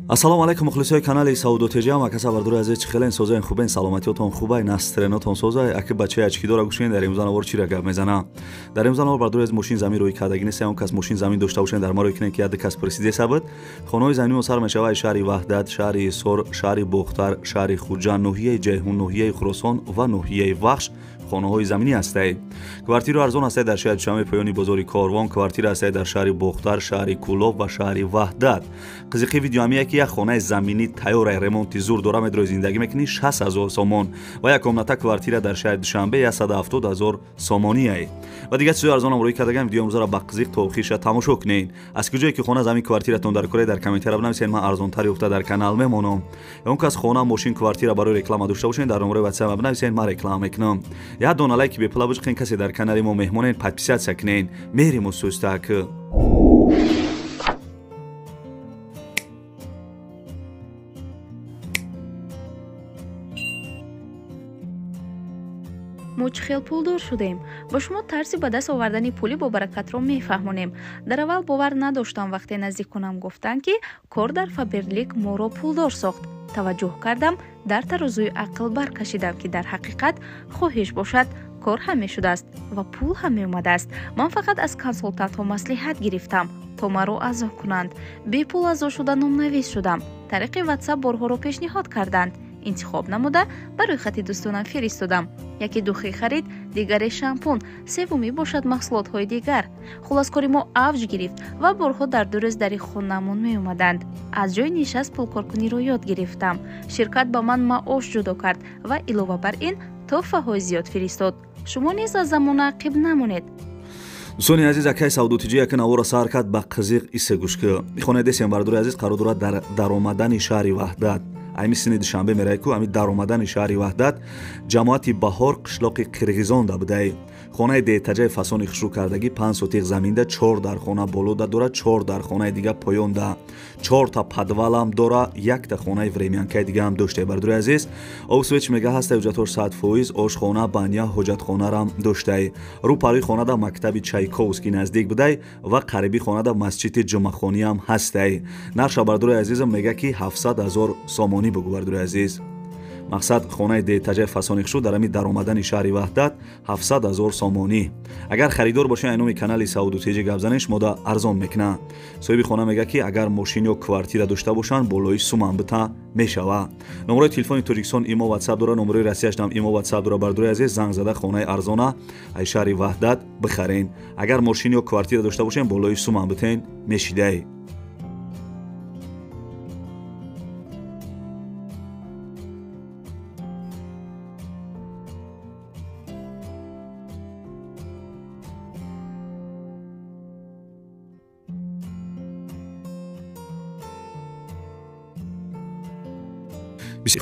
Ассалому алайкум мухлисои канали Саудо ТЖ. Ама каса бардори азиз, чӣ хелен созаен, хубен, саломатиётон хубай, настроениятон созай. Аки бачаи ачкидора гӯшен дар имрӯза навор чира гап мезанам. Дар имрӯза навор бардори аз мошин замин рӯй кардагӣ нест, он кас мошин замин дошта бошен дар маро кунен ки яд кас пресиде сабад. Хонаҳои замини мо сар мешавад шаҳри Ваҳдат, шаҳри Ҳисор, шаҳри Бохтар, шаҳри Хуҷанд, ноҳияи Ҷайҳун, ноҳияи Хуросон ва ноҳияи Вахш хонаҳои заминӣ ҳастанд. Квартираи арзон ҳастанд дар шаҳри Душанбе, поёни бозори Корвон, квартира ҳастанд дар шаҳри Бохтар, шаҳри Кӯлоб ва шаҳри Ваҳдат. Қизиқи видео ҳамия ки як хонаи заминӣ тайёра ремонти зур дора, медрои зиндагӣ мекунӣ 60,000 сомон ва як комната квартира дар шаҳри Душанбе 170,000 сомоние. Ва дигар чизои арзонам рӯй кардагам, видео имрӯзаро ба қизиқ то охирша тамошо кунед. Аз куҷое ки хона замин квартиратон дар кора, дар комментария бинависед, ман арзонтар ёфта дар канал мемонам. Он кас хона, мошин, квартира барои реклама дошта бошед, дар номерои WhatsApp бинависед, ман реклама мекунам. Як дона лайки бепула бижқин, касе дар канали мо меҳмонен, подписаться кунед. Мериму сӯстак. Мо чӣ хел пулдор шудем? Ба шумо тарзи ба даст овардани пули бобаракатро мефаҳмонем. Дар аввал бовар надоштам, вақте наздиконам гуфтанд, ки кор дар Фаберлик моро пулдор сохт. Таваҷҷӯҳ кардам, дар тарозуи ақл баркашидам, ки дар ҳақиқат хоҳиш бошад, кор ҳам мешудааст ва пул ҳам меомадааст. Ман фақат аз консултантҳо маслиҳат гирифтам, то маро аъзо кунанд. Бепул аъзо шуда номнавис шудам. Тариқи WhatsApp борҳоро пешниҳод карданд. Интихоб намуда ба рӯйхати дӯстонам фиристодам. Яке духӣ харид, дигаре шампун, севумӣ бошад маҳсулотҳои дигар. Хулос, кори мо авҷ гирифт ва борҳо дар ду рӯз дари хонамон меомаданд. Аз ҷои нишаст пулкоркуниро ёд гирифтам. Ширкат ба ман маош ҷудо кард ва илова бар ин тӯҳфаҳои зиёд фиристод. Шумо низ аз замона ақиб намонед. Дӯстони азиз, акай Саудо ТЖ яке навора сар кард ба қизиқ исе гӯш ки. Хонаи десем бардори азиз қарор дорад дар даромадани шаҳри Ваҳдат. Ами сини Душанбе мерай ку, ами даромадани шаҳри Ваҳдат, ҷамоати Баҳор, қишлоқи Қирғизон да будай. Хонаи деҳтаҷаи фасони хушрӯ кардагӣ 5 сотиқ заминда, 4 дар хона болода дора, 4 дар хонаи дига поёнда, 4 та подвалам дора, якта хонаи времянкаи дига ҳам дошта. Бардори азиз, обсвеч мега ҳаста, ҳуҷҷатҳош 100%, ошхона, баня, ҳоҷатхонарам доштай. Рӯ парои хонада мактаби Чайковский наздик будай ва қариби хонада масҷиди ҷумъахониам ҳастай. Нарша бардори азизам мега ки 700,000 сомонӣ бугу. Бардори азиз, мақсад хонаи деҳтаҷаи фасони хушрӯ дар ҳамин даромадани шаҳри Ваҳдат 700,000 сомонӣ. Агар харидор бошед, ай номи канали Саудо ТЖ гап занед, шумода арзон мекунад. Соҳиби хона мега ки агар мошин ё квартира дошта бошанд, болои сумам бита мешава. Номерои телефони Тоҷикистон имо WhatsApp дора, номерои Россияшам имо WhatsApp дора. Бардори азиз, занг зада хонаи арзона ай шаҳри Ваҳдат бихарен. Агар мошин ё квартира дошта бошед, болои сумам битен мешидай.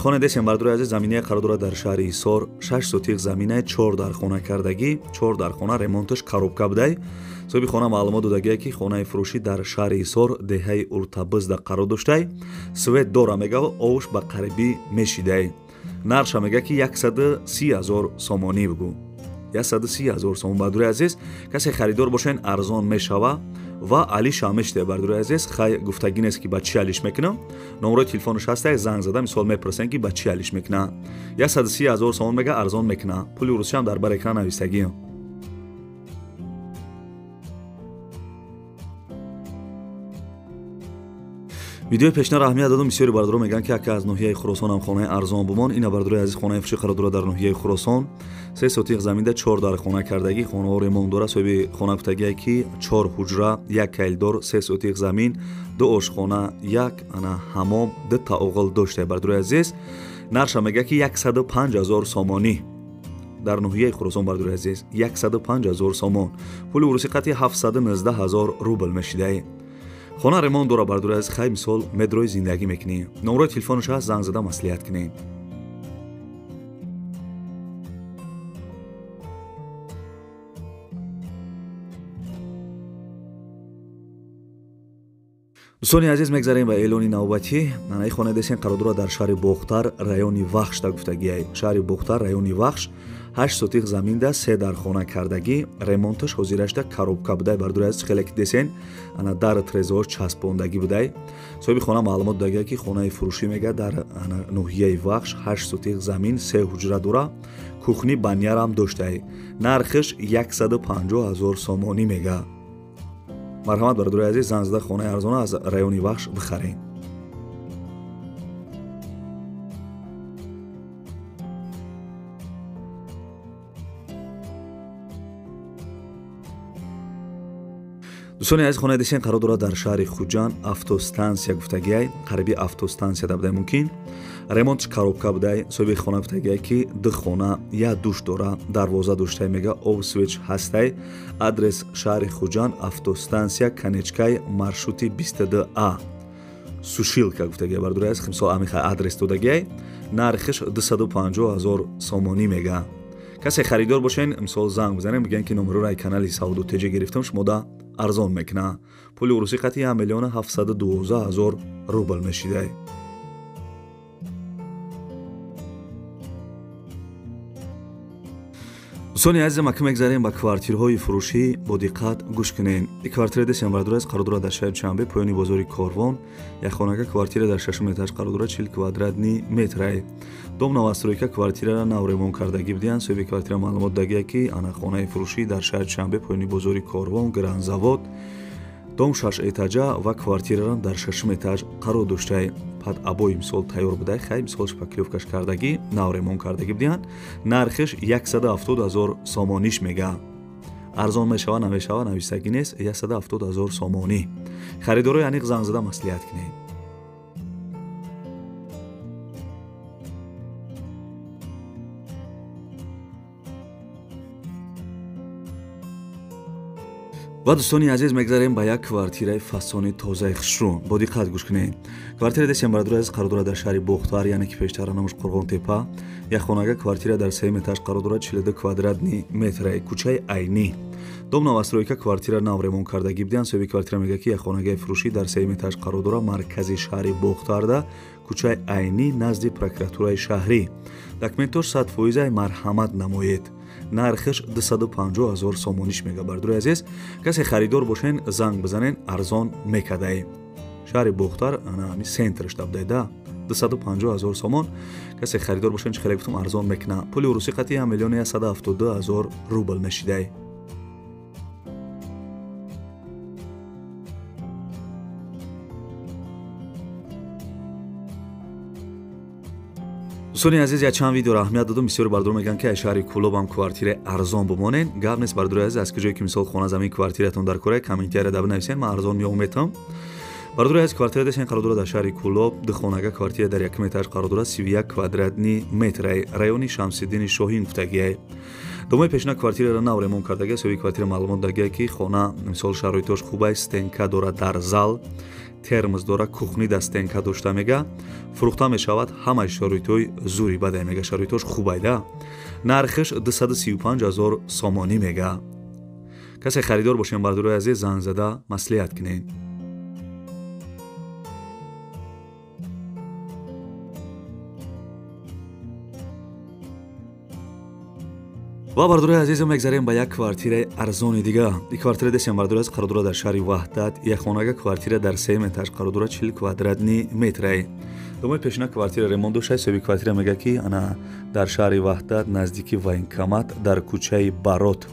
Хона десем бардори азиз заминаи қарор дорад дар шаҳри Ҳисор, 6 сотиқ заминаи, 4 дар хона кардагӣ, 4 дар хона ремонташ коробка будай. Соҳиби хона маълумот додагие ки хонаи фурӯшӣ дар шаҳри Ҳисор, деҳаи Уртабизда қарор доштай. Свет дора мега, овш ба қарибӣ мешидай. Нарша мега ки 130,000 сомонӣ бугу. 130,000 сомон. Бардори азиз, касе харидор бошен, арзон мешава ва алиш ҳам мешида. Бардори азиз, хай гуфтагӣ нест ки ба чӣ алиш мекунам. Номерои телефонаш ҳаста, занг зада мисол мепурсен ки ба чӣ алиш мекуна. 130,000 сомон мега, арзон мекуна. Пули русӣ ҳам дар бар экран навистагӣ. Видеои пешнаро аҳамият додам. Бисёри бардорон мегӯянд ки ака аз ноҳияи Хуросон ҳам хонаи арзон бумон. Ина бардори азиз, хонаи фурӯшӣ қарор дорад дар ноҳияи Хуросон, 3 сотиқ заминда, 4 дар хона кардагӣ, хонаҳо ремонт дора. Соҳиби хона гуфтагие ки 4 ҳуҷра, 1 кайлдор, 3 сотиқ замин, 2 ошхона, 1 ана ҳамом, 2 та оғил дошта. Бардори азиз, нарша мега ки 105,000 сомонӣ дар ноҳияи Хуросон. Бардори азиз, 105,000 сомон, пули урусӣ қатъи 719,000 рубл мешидаи. Хона ремонт дора. Бардори азиз, хай мисол медрои зиндагӣ мекунӣ. Номерои телефонаш ҳаст, занг зада маслиҳат кунед. Дӯстони азиз, мегзарем ба эълони навбатӣ. Нанаи хонаи десен қарор дорад дар шаҳри Бохтар, райони Вахш да гуфтагиай. Шаҳри Бохтар, райони Вахш, 8 сотих заминда 3 дар хона кардагӣ, ремонташ ҳозирашда коробка будай. Бардори азиз, хеле ки десен ана дар трезош часпондагӣ будай. Соҳиби хона маълумот додагия ки хонаи фурӯшӣ мега дар ноҳияи Вахш 8 сотих замин 3 ҳуҷра дора, кухни банярам доштай. Нархиш 150 000 сомонӣ мега. Марҳамат бародари азиз, занг зада хонаи арзона аз райони Вахш бихаред. Дӯстони азиз, хонаи десен қарор дорад дар шаҳри Хуҷанд, автостансия гуфтагиай, қариби автостансияда будай мумкин. Ремонтш коробка будай. Соҳиби хона гуфтагиай ки 2 хона, 1 душ дора, дарвоза доштай мега, об свеч ҳастай. Адрес шаҳри Хуҷанд, автостансия, конечкай, маршрути 22А. Сушилка гуфтагиай бародари азиз, мисол амиха адрес додагиай. Нархиш 250 000 сомонӣ мега. Касе харидор бошен, мисол занг бизанем, бигӯянд ки номероро ай канали Савдо ТЖ гирифтам, шумо арзон мекуна. Пули урусӣ қати 1 712 000 рубл мешидай. Дӯстони азизам, ака мегзарем ба квартирҳои фурӯшӣ, бо диққат гӯш кунед. И квартира десем бародари азиз қарор дорад дар шаҳри Душанбе, поёни бозори Корвон. Як хонака квартира дар шашум этаж қарор дорад, 40 квадратни метрай. Дом новостройка, квартираро нав ремонт кардагӣ будиянд. Соҳиби квартира маълумот додагия ки ана хонаи фурӯшӣ дар шаҳри Душанбе, поёни бозори Корвон, Гранзавод, дом 6 этажа ва квартираро дар шашум этаж қарор доштай. Пад обои мисол тайёр будай, хай мисол шпаклёвкаш кардагӣ, нав ремонт кардагӣ будиянд. Нархиш 170 000 сомониш мега. Арзон мешава намешава нависагӣ нест, 170 000 сомонӣ. Харидорои аниқ занг зада маслиҳат кунед. Ва дӯстони азиз, мегзарем ба як квартираи фасони тозаи хушрӯ. Бо диққат гӯш кунед. Квартира десем бародари азиз қарор дорад дар шаҳри Бохтар, яъне ки пештара номаш Қурғонтепа. Як хонага квартира дар сеюм этаж қарор дорад, 42 квадратни метрай, кӯчаи Айнӣ. Дом новостройка, квартира нав ремонт кардагӣ будиянд. Соҳиби квартира мегӯяд ки як хонагаи фурӯшӣ дар сеюм этаж қарор дорад, маркази шаҳри Бохтарда, кӯчаи Айнӣ, назди прокуратураи шаҳрӣ. Документош 100% марҳамат намоед. Нархиш 250 000 сомониш мега. Бародари азиз, касе харидор бошен, занг бизанен, арзон мекадай. Шаҳри Бохтар, ана ҳами центрш дабдайда, 250 000 сомон. Касе харидор бошен, чӣ хеле гуфтам, арзон мекуна. Пули урусӣ қати 1 172 000 рубл мешидай. Дӯстони азиз, як чанд видеоро аҳамият додам. Бисёри бародарон мегӯянд ки аз шаҳри Кӯлоб ҳам квартираи арзон бимонед. Гап нест бародари азиз, аз куҷое ки мисол хона замин квартиратон дар кора, комментария да бинависед, ман арзон меом метам. Бародари азиз, квартира десен қарор дорад дар шаҳри Кӯлоб, 2 хонага квартира дар якум этаж қарор дорад, 31 квадратни метрай, райони Шамсиддини Шоҳин гуфтагиай. Домои пешина квартираро нав ремонт кардагия. Соҳиби квартира маълумот додагия ки хона мисол шароитош хубай, стенка дорад дар зал, термос дора, кухни да стенка дошта мега, фурӯхта мешавад, ҳамаи шароитҳои зури бадай мега, шароитҳош хубайда. Нархиш 235 000 сомонӣ мега. Касе харидор бошем бародарои азиз, занг зада маслиҳат кунед. Ва бародарои азизам, мегзарем ба як квартираи арзони дига. И квартира десем бародари азиз қарор дорад дар шаҳри Ваҳдат, як хонага квартира дар сеюм этаж қарор дорад, 40 квадратни метрай. Домои пешина квартира ремонт дошта. Соҳиби квартира мегӯяд ки ана дар шаҳри Ваҳдат, наздики военкомат, дар кӯчаи Барот.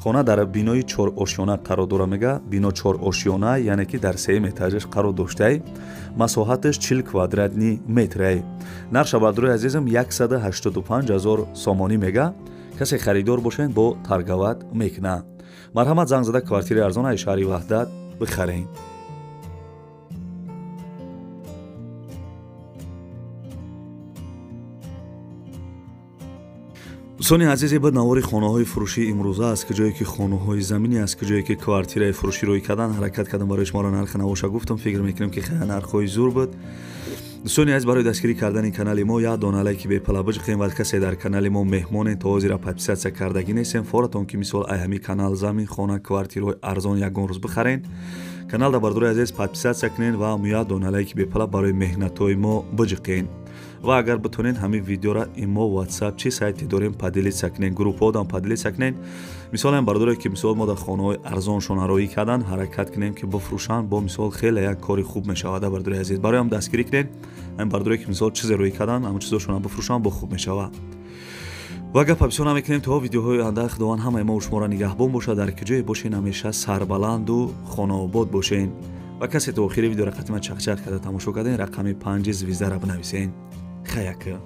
Хона дар бинои чорошёна қарор дорад мега, бино чорошёна, яъне ки дар сеюм этажаш қарор доштай. Масоҳаташ 40 квадратни метрай. Нархша бародарои азизам 185 000 сомонӣ мега. Касе харидор бошен, бо торговат мекуна. Марҳамат занг зада квартираи арзон аз шаҳри Ваҳдат бихаред. Дӯстони азиз, ба навори хонаҳои фурӯшии имрӯза аст, ки ҷое ки хонаҳои заминӣ аст, ки ҷое ки квартираи фурӯшӣ рӯй кардан, ҳаракат кардам барои шуморо нархи навоша гуфтам. Фикр мекунем ки хеле нархҳои зур буд. Дӯстони азиз, барои дастгирӣ кардани канали мо як дона лайки бепала биҷиқем ва касе дар канали мо меҳмоне то ҳозира подписатсия кардагӣ нестем, форатон ки мисол ай ҳами канал замин, хона, квартираҳои арзон ягон рӯз бихарен. Канал да бародарои азиз подписатсия кунен ва як дона лайки бепала барои меҳнатҳои мо биҷиқен. Ва агар битонед, ҳамин видеора имо, WhatsApp, чи сайте дорем, поделиться кунед, группҳо поделиться кунед. Мисол, ҳам бардоре ки мисол мо дар хонаҳои арзоншон роӣ кардан, ҳаракат кунем ки бифурӯшанд, бо мисол хеле як кори хуб мешавад. Бардори азиз, бароям дастгирӣ кунед. Ҳамин бардоре ки мисол чизе роӣ кардан, ҳамон чизошонро бифурӯшанд, бо хуб мешавад. Ва гапа бисёр намекунем. То видеоҳои оянда Худованд ҳамаи мо шуморо нигаҳбон бошад. Дар ки ҷое бошен, ҳамеша сарбаланду хонаобод бошен. Ва касе то охири видеоро қатима чақчақ карда тамошо карден, рақами 5 звезда ра бинависен. Хаяка.